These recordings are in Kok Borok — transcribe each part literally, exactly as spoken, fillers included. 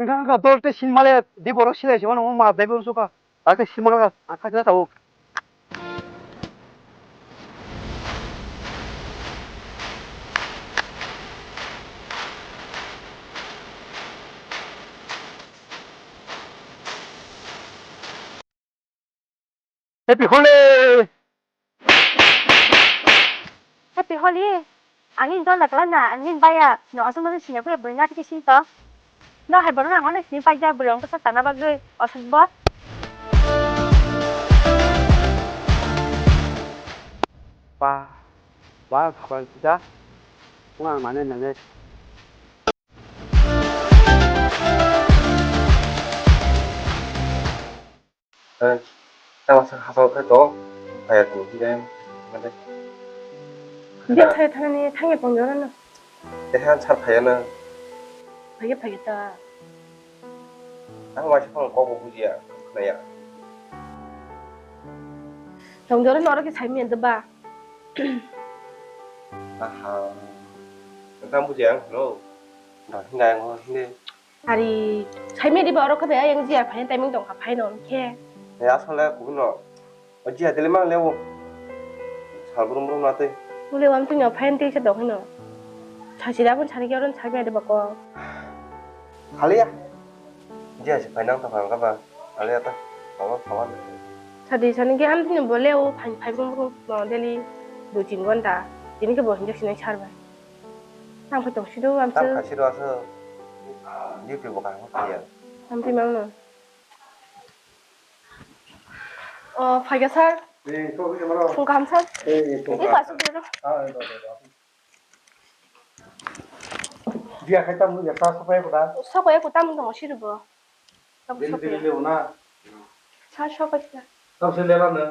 Wngkha, wngkha, dol tei sinmale di borok silai se mano, ma dai bo suka. Tate simang ka, ang kha kisa tabuk. Happy Holi! Happy Holi! Ang nini dol da kwlana, ang nini baya, no aswk no sini khe bwrwi na khe sini to. No hai borok ang onek sini paijak bwrwi ang khe sana bagwi aswk bo. Pa, pa, khapang sida. Wng ang nane nane. Eh, tamo sa hachal khe to, phaiya tong hingke, mane. Dia thai thani thangya tong jora no. Tehan sar phaiya na. Phaiya phaiya ta. Ang waisa phone kok bo bujiya, khnaya. Tong jora no oro khe sai miya de ba. Aha. Tang bujiya ang no. Ba hinga ang hinde. Ari, saimedi ba oro khe be ayang jiya phai timing tong kha phai no khe. He asole kuno. O jiya dele mang lewo. Sal brum brum na tei. Mule wam tini phai tei se dong hino. Sasi da bun sani khe oro saimedi ba ko. Khaliya. Jiya se phai nang ta phang ka ba. Khaliya ta. Bawa bawa. Sadi sani khe am tini bo lewo phai phai brum brum no deli dui tin gonta. Tini khe bo hinjak sinai sar bai. Ang phaitong sido amsa. Tam khasiro asa duty bo kaham khaiya. Amtwi mangno. O, phaikha sir. Eh, to, eh, maro. Phung kaham sir. Eh, eh, to. Eh, pasu dero. Ah, eh, to, to, to. Dia khai tam ya sa sopai ko da. Sopai ko tam tong sido bo. Tam sopai. Dili, dili, na. Sir sopai sir. Tam se lela na.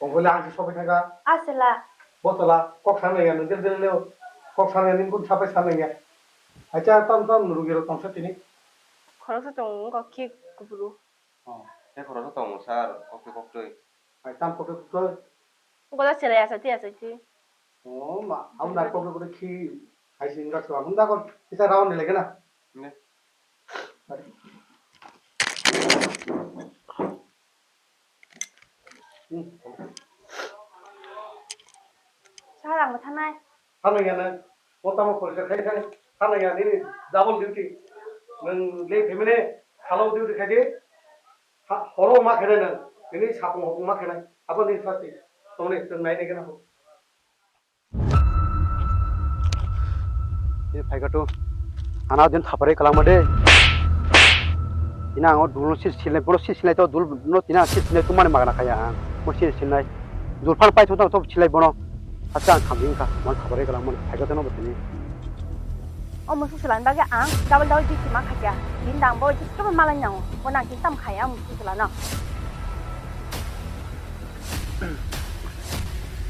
Kongkoli ang si sopai thangka. Asela. Botola, kok sana ya, nung dil dil leo. Kok sana ya, nung kun sapai sana ya. Acha, tam tam nurugiro tongsa tini. Khoroksa tongo, kok ki kuburu. Oh, tei khoroksa tongo, sir, kok twi kok twi. Ai, tam kok twi kok twi. Goda sela ya, sati ya, sati. Oh, ma, am dar kok twi kok twi khi, hai sing gak suam. Hunda kon, kita rawan ni lagi na. Ne. Sir, ang bo thanai. Thanai ya nang. O tamo khoroksa khai khai. Thanai ya nini double duty. Nang le family salo duty khai di. Ha, horo ma khenai nang. Nini sapung hopung ma khenai. Abo nini sasti. Tongni tong nai nai kena ho. Tini phaikha to. Ana din thapare kalangma de. Tini ang o dul no sil silnai, bono sil silnai to dul no tini ang sil silnai to mani magana khaya ang. Mo sil silnai. Dul phan pai thotang to silai bono. Acha ang khamjing kha. Man thapare kalangma phaikha to no bo tini. O musu sulan bagwi ang double double duty ma khaikha. Din dang bo jikhe bo malai nango. Bo nang tin tam khaya musu sulano.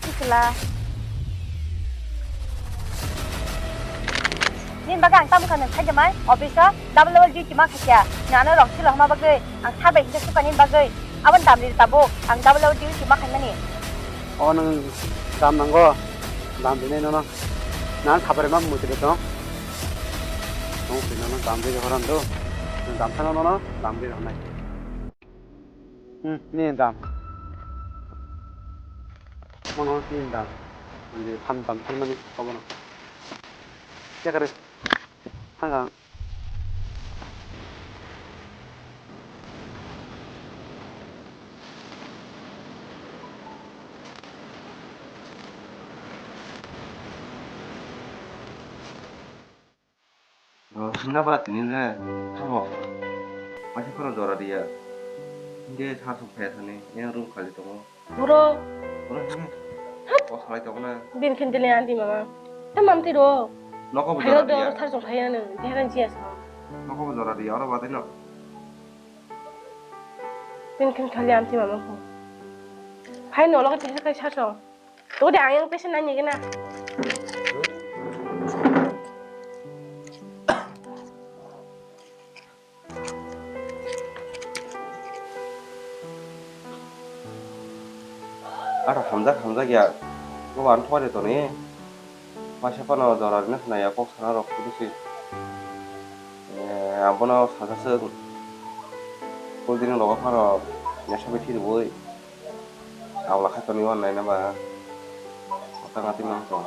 Isla. Nini bagwi ang tamo kha nung khaide mai office o double double duty ma khaikha. Nano rong silo homa bagwi ang sabai hinsa suka nini bagwi. Aboni dam ri tabuk ang double double duty ma khaimani. O nung dam nango? Dam rinai nono. Nang khabar ma muchile tong. Tong sino no dam ri horan do. Nung dam thano nono dam ri honai. Hmm, ni dam. Mono ni dam. Ni tham dam tham mani kobono. Kya kare? Hanga. Rosina ba tini le tamo. Paisa phano jora riya. Hingke sar song phaya thani, yang room khali tongo. Bro. Bro, hingke. Thap. O salai tongo na. Bin khen tini anti mama. Tam mam tiro. Noko bo jora riya. Sar song phaya nang, dia kan jia sa. Noko bo jora riya, oro batai no. Bin khen khali anti mama ko. Phai no logo tisa kai sar song. Todi ang yang pesen nanya kena. Aro hamjak hamjak ya. Ko an thore to ni. Masa pano jora rina khna ya kok sana rok kudu si. Eh, Abono sajaswk. Kudini logo phano nesabai thiribwi. Abla khaitoni wan naina ba. Ota ngati mang tong.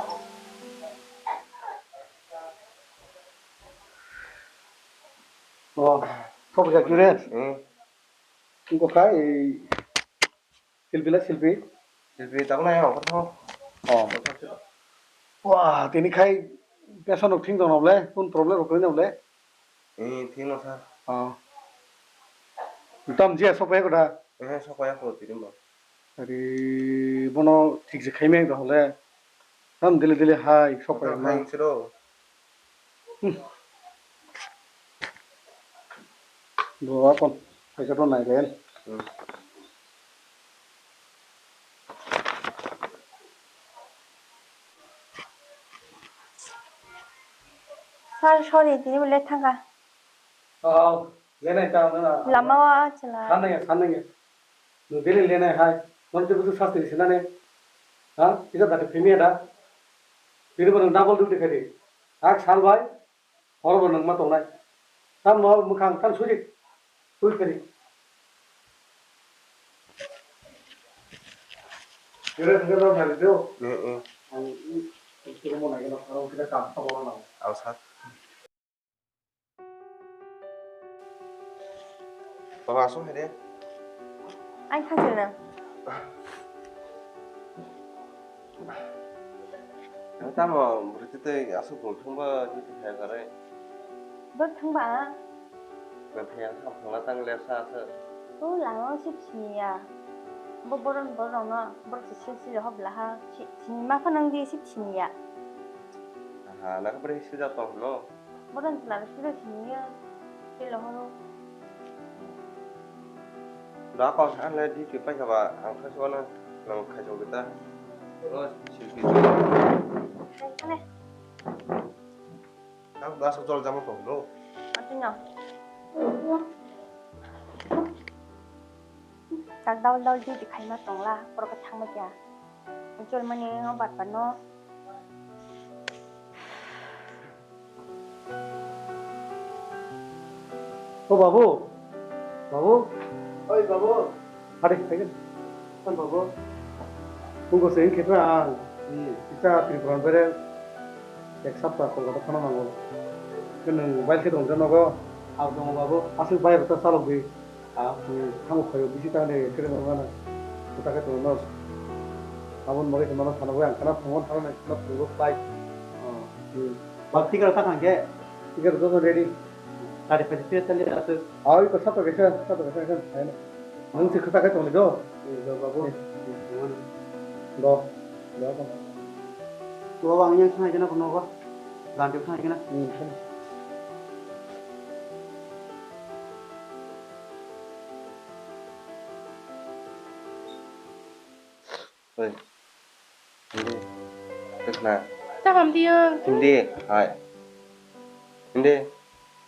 O, sokjak jure. Hmm. Wngkha kha, ei silpi la silpi. Silpi tabuk nai ang kotho. Oh. Wah, tini khai peso nok thing dong nable, kun problem rok koi nable. Eh, thing no sa. Oh. Tam jia sok pai koda. Eh, sok pai ko tini bo. Ari bono thik se khai me dong le. Tam dile dile hai sok pai ma. Hai siro. Hmm. Bo akon, kaisa to nai len. Hmm. Sir, sorry, tini bole thangka. Oh, lenai ta na. Lama wa chala. Sananya, sananya. Nwng daily lenai hai. Nono tei busu sasti ni sinane. Ha? Kisa dati phimiya da. Bini bo nwng double duty khaidi. Ak sal bai. Hor bo nwng ma tongnai. Tam no mukhang tam suji. Tui khaidi. Kira kira no hari do. Eh, eh. Ang, ang kira mo na kira kira kam sa bo na. Ang sat. Baba, aswk hai de. Ai, khajana. Tamo, bwrwi twi twi aswk bwrwi thangba, twi twi kaya kare. Bwrwi thangba? Bwrwi thangya, thang thangla tang lepsa aswk. O, lama sip siniya. Bo boron borok no, borok se sil sil hobla ha, si-, sini ma phano wngdi sip siniya. Aha, nang bwrwi sijak tong hwno? Bodan chwla rok sida sini ya, tei lohoro. Da kok sa le di ke pai ka ba, ang sa so na, nang khai jong kita. Oh, silpi. Hai, kale. Ang da so jol jamo tong lo. Ati no. Tak dal dal di di khai ma tong la, poro ka thang ma kya. Jol mani ngo bat bat no. O babu, babu. Oi babu. Hari, hari. Kan babu. Tunggu sing kita ang. Hmm. Kita Tripura bere ek sapta Kolkata thana nango. Kan mobile ke dong jano go. Au dong babu. Asli bayar ta salok di. Ah, hmm, tamo khayo bisi ta ne kere mangana. Kuta ke to no. Abon mori ke mano thana bai ang kana phone thana ne kana phone bai. Oh, hmm. Bak ticket ta khangke. Ticket to ready. Tadi pagi ticket tali atu. Ah, iko sato ke sa, sato ke sa kan. Nung si kuta ke to ni do. Ni do babu. Do. Do. Babu ang yang sana jana kono ko. Ganti sana jana. Hmm. Oi. Hindi. Tengna. Tamam dia. Hindi. Hai. Hindi.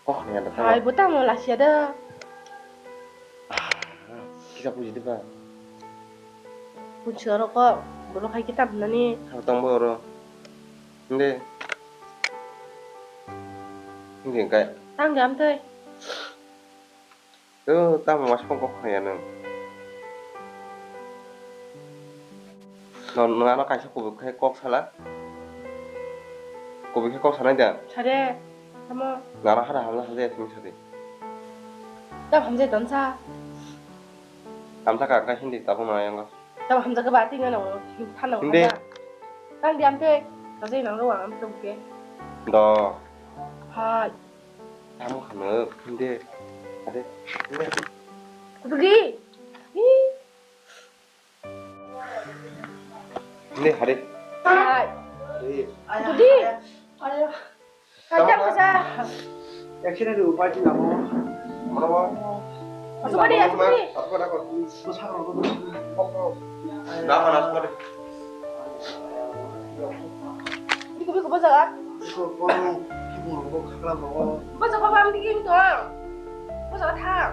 Oh, ni ada. Hai, buta mo lasia da. Ah, kita puji di ba. Puji oro ko, bolo kai kita nani. Kau tang bo oro. Hindi. Hindi kai. Tang jam tei. Yo, tamo mas kok kok ya nang. No, no, ano kaisa kubui khai kok sala. Kubui khai kok sanai da. Sare, tamo. Nara hara hamla hamla ya tumi sari. Tam hamjai don sa. Hamsa ka ka hindi tabo na yang. Tam hamjai ka ba tinga no, thanang. Hindi. Tang diam te, kasi nang ruang am tum ke. Do. Hai. Tamo khano, hindi. Ade, hindi. Kutugi. Hi. Hindi, hari. Hai. Hindi. Kutugi. Ayo. Kajak kasa. Accident ni upai di namo. Mana ba? Asukadi, asukadi. Asukadi aku. Masa kalau tu. Dah, mana asukadi? Biko, biko, bajaga. Biko, kono, kibung rokbo khakla rokbo. Bajaga, bam digi to. Bajaga thang.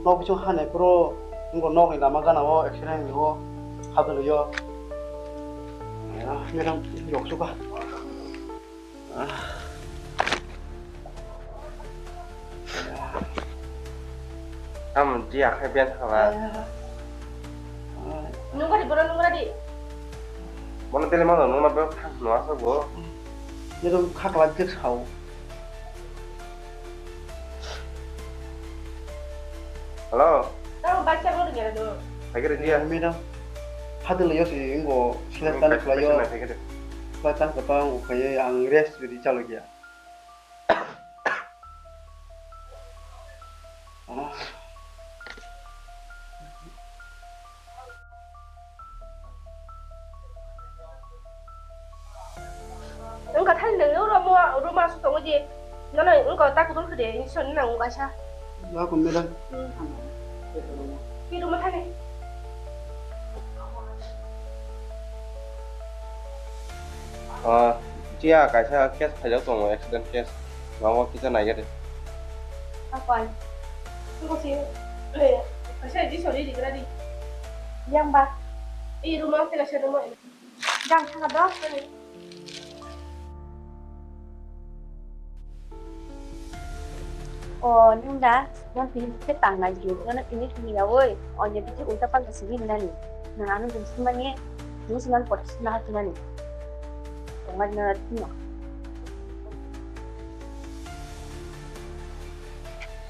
Nok bichung hanai puro, ngo nok ni lama gana o, accident ni o, hadal yo. Ya, merang yok suka. Ah. Ya, Tamo di akhai ben thala. Nungkha di, bono nungkha di. Bono tele mano nungna bel thang no asa bo. Nirok khakla jek sao. Hello. Tamo bacha bono gere do. Agere dia. Madam. Hadil yo si ingo sila tan khlayo. Sila tan khlayo ang ukhai ang rest di chalo gya. Wngkha thani nang room o, room o aswk tongo je. Nono wngkha ta kutung khede, ini soni nang kaisa. Welcome, madam. Hmm. Ki room o thani. Ah, jiya kaisa case phaijak tongo, accident case. Nogo kisa naigari. Apan. Wngkha si, eh, kaisa ji sori di gradi. Yang ba. I room o, kaisa room o. Jang thanga do. O, nwng da, nwng tini khe tangnai di, nwng tini thani ya, oi, o, ya, bithi ulta palta simi nani. Nwng ano bung simani, nwng simani pot simna ha simani. Tongma nwng tino.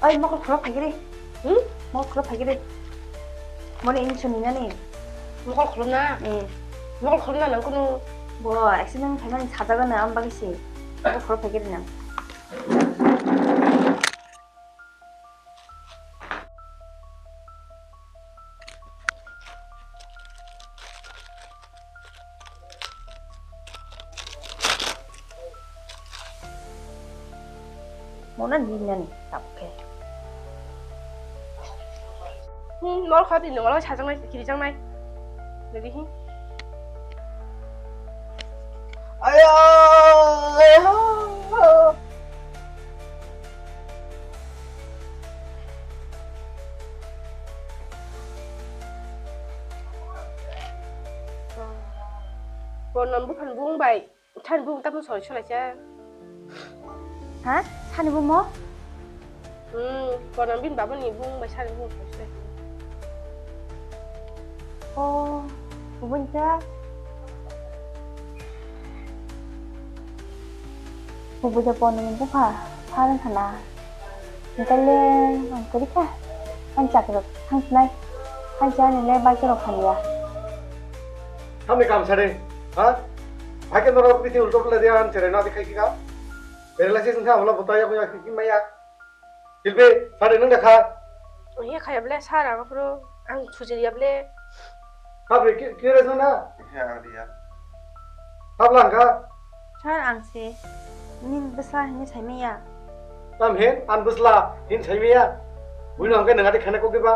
Oi, mokol khulok phaikhe de. Hmm? Mokol khulok phaikhe de. Mone ini suni nani. Mokol khulok na? Eh. Mokol khulok na nang kunu. Bo, accident khaimani sajagano, ang bagwi se. Mokol khulok phaikhe de nang. Mona di nani tabuk khe. Hmm, mol kha di nongol sajaknai, kirijaknai. Jadi hi. Ayo, ayo. Bono buphan bung bai, thani bung tamo sori solaisa. Ha? Sani bung mo? Hmm, bono bini babani bung bai sani bung sori solaisa. Oh, bung ta. Bung ta bono bung pha, pha rang khana. Hingkhe le ang kwrwi kha. Ang chakri rok thang sinai. Hai cha ni le bai chorok hamya. Hamni kam sare, ha? Hai ke norok biti ulto pula dia ang chere na dikhai kika. Paralysis wngkha amla bota ya ya kiki maya. Hilbe sare nung dakha. Oye khaya ble sara ngapro ang sujiri ya ble. Habri ki ki resna na? Ya dia. Habla angka. Sir, ang se nini bwsa hinwi saimaya. Tam hin, an bwsla hin saimaya. Buino hwnkhe nwng adi khana kok diba?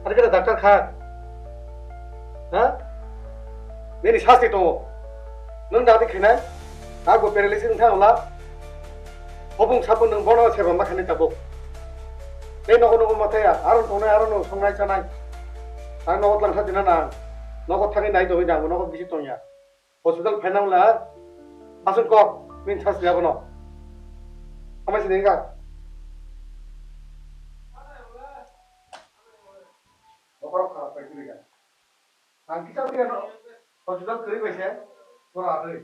Adi khe doctor kha. Ha? Nini sasti tongo. Nwng da adi khainai? Ako paralysis wngkha wngla. Hopung sapung nwng bono seba ma khainai tabuk. Tei nogo nogo ma thaya, aro tongnai, aro no songnai chanai. Ang nogo tlang kha dina nang. Nogo thangwi nai tongwi nang, nogo bisi tongya. Hospital phaina wngla, aswk kok, min thas liya bono. Amai sini ka. Bokorok kharap pai kiri ka. Ang kisa kiri no, hospital kiri bai se, pura atri.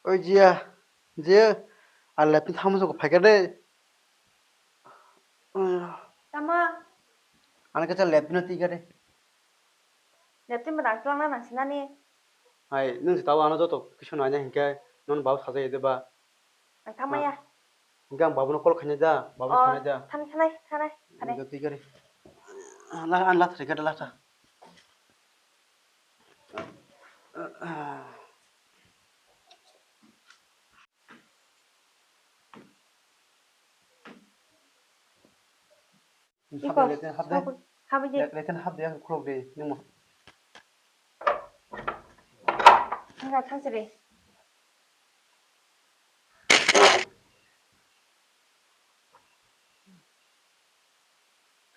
Oi jiya, jiya, a laptop thamu soko phaikha de. Tama? Ano kisa laptop no tikha de. Laptop mo dang twlangna nang sinani. Hai, nwng se tao ano joto kisa no aina hinkhe, non babo saja ede ba. Ang thamaya. Hinkhe ang babono call khainai da, babono khainai da. Thanai, thanai, thanai, thanai. Tikha de. La, an la thari kha da la tha. Iko, leten hap de. Hap de. Leten hap de, khulok de, nimo. Nga thang sere.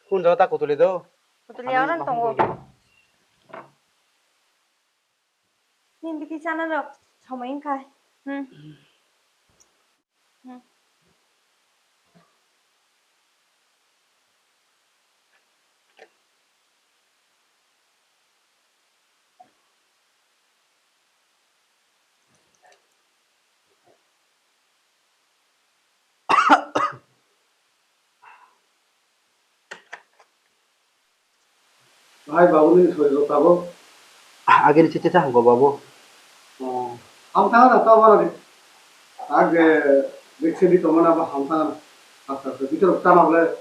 Kun jaga ta kutuli do. Kutuli ano tongo. Nini bikhi chana rok somoi wngkha. Hmm. Hmm. Hai babu ni sori rok tabuk. Agini chichi ta hangko babu. Oh. Ham thang na to bana ni. Age bikse di to mana ba ham thang na. Asta asta bitor ta na bole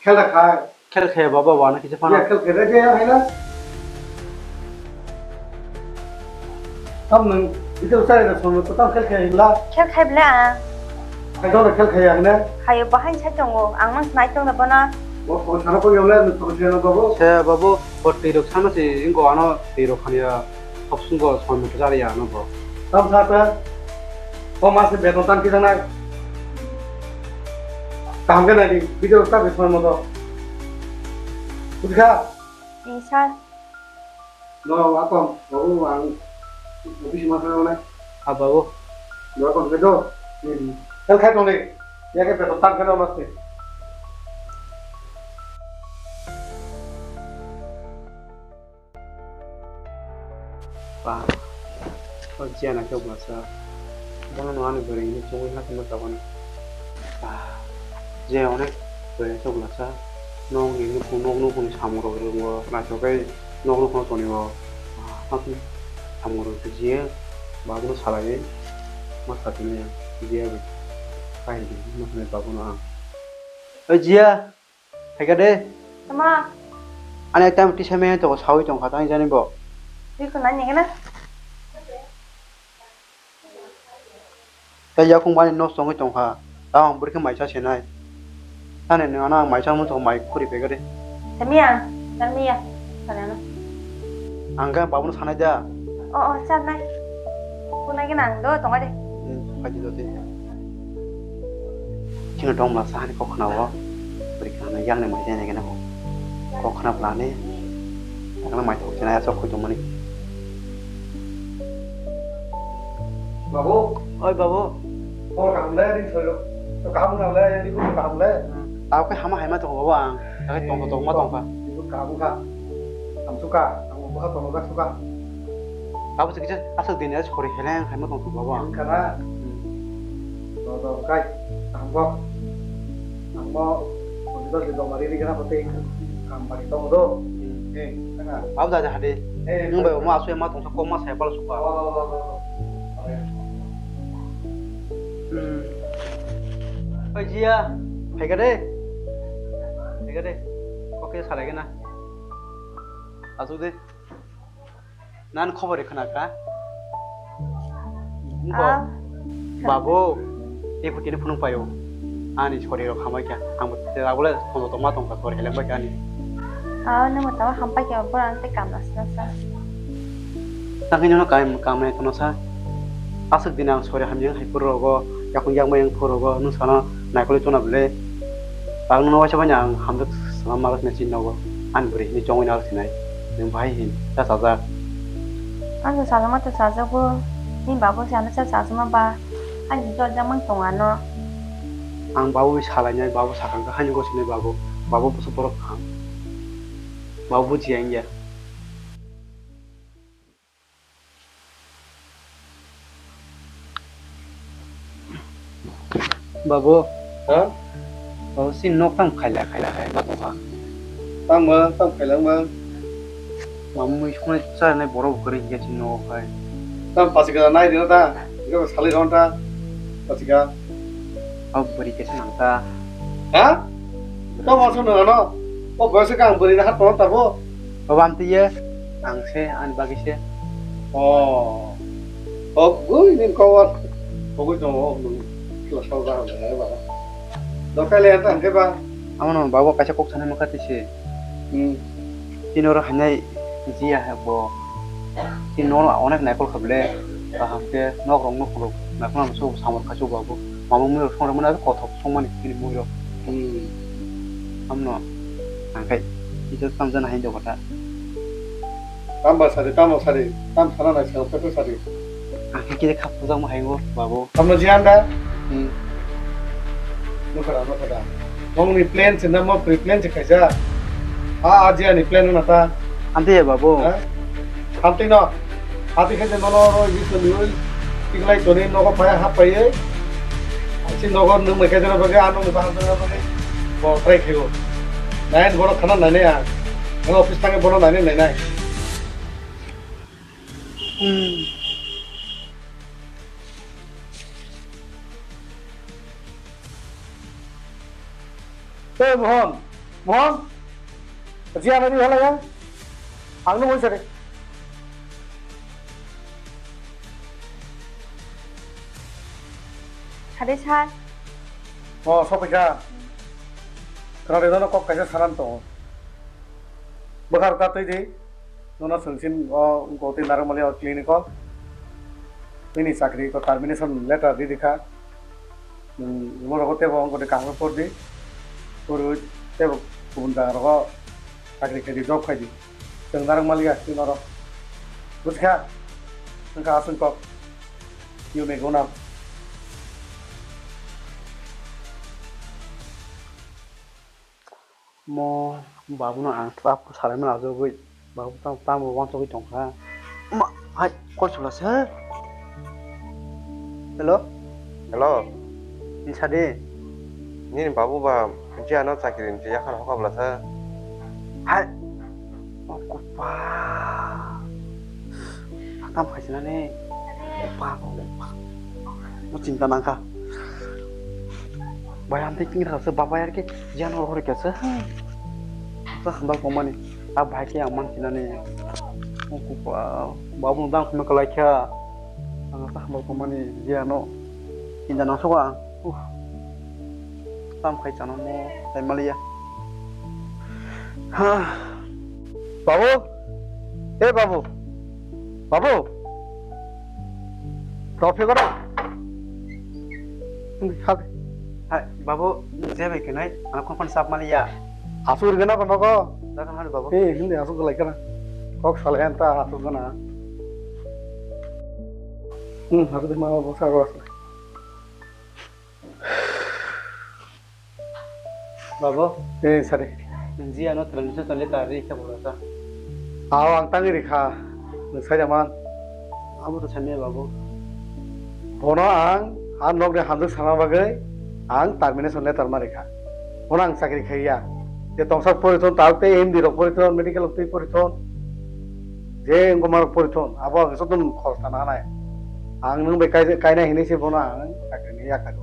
khela khai. Khel khe baba wana kisa phano. Ya, khel khe de ya hai na. Tam nang bitor ta na sono to tam khel khe la. Khel khai bla. Hai do khel khe ya ne. Hayo bahai sai tongo. Ang nang nai tong na bana. Bo ko sana ko yole no to se na babu. Se babu, bo twi rok sama se ingo ano twi rok khani ya. Hopsung go soi meter jari ya no bo. Tam sa ta. Ko ma se beton tan ki janai. Kaham ke nai di, video ta be soi mo to. Bujkha? Ni sir. No, akon, babu ang office ma sa na. Ah, babu. No, akon ke do. Ni, ni. Kal khai tong ni. Ya ke beton tan ke no ma se. Ba, o jiya na khe bwsa. Bono no ani bwrwi hinwi chongwi hakhe ma tabani. Ba, je onek bwrwi khe bwsa. Nokni nukhung, nok nukhungni samung rok ringo, naithok khe nok nukhungno tonwi o. Ba, hakhe samung rok jiya, ba bono salaiwi ma satini jiya bai. Pai di, ma hwnwi ba bono ang. O jiya. Phaikha de. Tama. Ani ekta tisa me to sawi tong kha tang jani bo. Twi khna ni gana. Ta yakung bani nos tongwi tong kha. Ta ang burkhe mai cha senai. Ani no ana mai cha mun to mai khuri phaikha de. Tamiya, tamiya. Sana no. Ang ga babu no sanai da. O, o, sanai. Kunai gana ang do tonga de. Hmm, phaidi do de. Chini dongma sahani kok khna o, bwrwi khna yang ni mai jani gana kok khna plani, takna mai thok chana asok khoi tongmani. Babu. Oi babu. Kok kaham le, ring soyo. To kaham na le, ring ko kaham le. Tao khe hama haima tongo babu ang. Tao khe tongtho tongma tongkha. Ring ko kaham kha. Hamsukha, ang bo ha tongma suka. Abo se kisa aswk din ya sori heleng hai ma tong thok baba. Ang kana. Hmm. Do do kai. Ang bo. Ang bo. Ang bo di do mari ri kana pate kam bari tong do. Hmm. Eh, kana. Abo da hade. Eh, nung bai ma asu ma tong sa ko ma sai pal suka. Oh, oh, oh, oh. Hmm. Oi jiya, phaikha de. Phaikha de. Oke, salai gana. Asuk de. Nan khobor khna kha? Wngkha. Ah. Babu, tei kutini phunuk paio. Ani sori rok hamai kha. Ang bo te agule kono tongma tongkha, sori heleng bai kha ani. Ah, nang bo tama hampai kha, bora ang tei kamna sina sa. Tangkhe nono kam, kamnai tono sa. Aswk din ang sori hamya hai phuru rogo, yakung yakmai ang phuru rogo, nung sana naikoli tona bwle. Ang nono waisa bani ang hamjak sana malak na chin nogo. Ani bwrwi hinwi chongwi nalak sinai. Nwng bahai hin, ta chajak. Ang to chajakma to chajago. Ni babu se ano cha chajakma ba. Ani to jakmang tong ano. Ang babu bai salainai, babu sakang kha haino gosinai babu. Babu busu borok kaham. Babu bujiya wngya. Babu. Ha? Babu, chini nok tamo khaila khaila khai babu ha. Tamo, tamo khaila ma. Mamui songni charnai borok bo kwrwi hinkhe chini nogo khai. Tamo pasikha nai rina ta. Iko salai ron ta. Pasikha. Abo bwrwi kaisa nang ta. Ha? Tamo aswk nang ano? O boyos khe ang bwrwi na hat tong tabo. Baba, amtwi ye, ang se, ani bagwi se. Oh. Oh, gui, nini kok, kogui tongo, oh, nung kila sal da hwnwi, eh, baba. Dokai le, anta hwnkhe ba? Amo no, baba, kaisa kok sanai mankha twi se. Hmm. Chini oro hainai jiya bo. Chini nogo onek naikol kha bwle. Kaham khe nok rok no khuluk. Naikol no samung kha chubago. Mama mui rok song rok mani kothok song mani chini mui rok. Hmm. Amno ang khai ijot tam jana hai dogo ta. Tamo sari, tamo sari, tam sana nai sa peto sari. Ang khai kide khap pujak ma hai go babu. Tamno jiyan da? Hmm. Nukha da, nukha da. Nongni plan se namo pre-plan se khaijak. A, a, je ani plan na ta. Ante ya, babu. Ha? Hamtwi no. Hamtwi khe je nono oro isi toniwi. Tiklai toni nogo phai hap phaiwi. Asi nogo nwng mai khe jana bagwi, ano nwng baham jana bagwi. Bo try khaio. Nain bono khana nani ang. Ang office thangwi bono nainai nainai. Hmm. Hey, Mohon. Mohon. Jia nadi halaya. Ang nung sare. Sade sir. Oh, sopika. Khna de, nono kok kaisa sanan tongo. Bwkhar ta twi di. Nono swngchin o wngkha tei Narwkmali o clinic o. Nini chakri ko termination letter di dikha. Nwng rogo tebo wngkha tei kaham khe por di. Porwi tebo kubun jaga rogo chakri khe di, job khai di. Chwng narwk maliya chini oro. Bujkha? Wngkha aswk kok. You may go now. Mo babuno ang tamo salaimani ajagwi. Babu tamo, tamo uansugwi tongkha. Ma, hai, kol sula se. Hello? Hello. Ni sadi? Nini babu ba, je ano chakri ni yakhar hoka bwlasa. Hai. O kupa. Tam khaisina ni. Kupa, kupa. Mo chinta nangkha. Bai, ang tei tingkha se baba yar ke, jano hori ke se. Sa hambal komani. A bai ke ang man kinani. Kupa, babu dang kuma kalai kha. Ang sa hambal komani, jano. Inda nang soka. Uh. Tam khai chana mo, tai maliya. Ha. Babu? Eh, babu. Babu? Trophy kora? Hai, babu, je bai kenai, ano kon kon sap maliya. Asur gana kono ko? Dakan hari, babu. Eh, hindi asur ko laikana. Kok salai anta asur gana. Hmm, asur ma bosa ko asur. Babu. Eh, sari. Nji ano transaction letter ri kha bolo sa. Aw, ang tangwi rikha. Nwng sai jaman. Abo to sami babu. Bono ang, ang nokni hanjak sana bagwi ang termination letter ma rikha. Bono ang chakri khaiya. Je tongsak porithon, tal tei M D rok porithon, medical rok tei porithon. Je wngkoma rok porithon, abo ang joto khoroksa na hanai. Ang nwng bai kai-, kaina hinwi se bono ang chakrini yakarwi.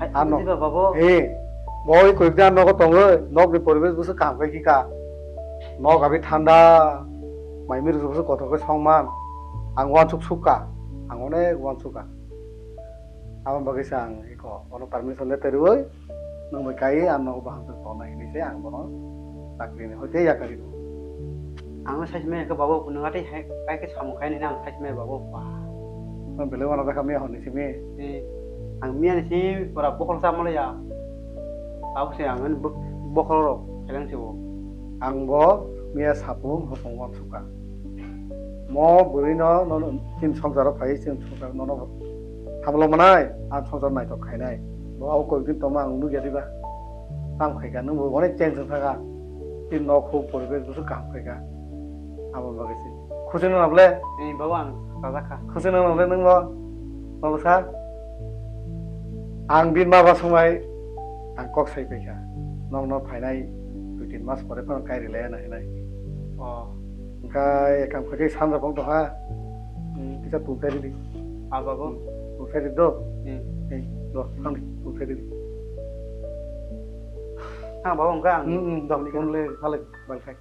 Hai, ano, bujiba, babu. Eh, boi koikda nogo tongwi, nokni poribesh bwswk kaham khai kha. Nok abi thanda, mai miri bwswk kotor khe songman. Ang uansuk sukha, ang onek uansukha. Abo bagwi se ang eko, bono permission letter rwwi, nwng bai kai, ang nogo baham se tona hinwi se ang bono chakrini hoite yakarwi rw. Ang no sai se maya khe babu, nwng atwi hai, kai khe samung khai nini ang sai se maya babu, ba. Nwng belai uanajak kha miya hor ni simi? Eh, ang miya ni simi pura bokhol sa maliya. Abo se ang ani bok-, bokhol rok kheleng se bo. Ang bo miya sapung hopong uansukha. Mo bwrwi no, no, no, chini songsaro phai, chini songsaro nono hamlo manai, ang songsar naithok khainai. Bo abo koi din tongma ang nukya diba? Tam khaikha, nwng bo onek change wngkha kha. Chini nok huk poribesh bwswk kaham khaikha. Abo bagwi se. Khusi nang nable? Ni babu ang rajak kha. Khusi nang nable nwng bo? Babu sa? Ang bini ma ba swngbai ang kok sai paikha. Nokno phainai dui tin mas pore phano kairi laya na hinai. Oh. Hwnkhe ekam khaikhe sanja phang tongkha. Hmm. Kisa tubthai ridi. Ah, babu. Tubthai ridi do. Hmm. Ei, do, thangdi, tubthai ridi. Ah, babu, hwnkhe ang. Hmm, hmm, do, tubli phone le, thale, bal khai.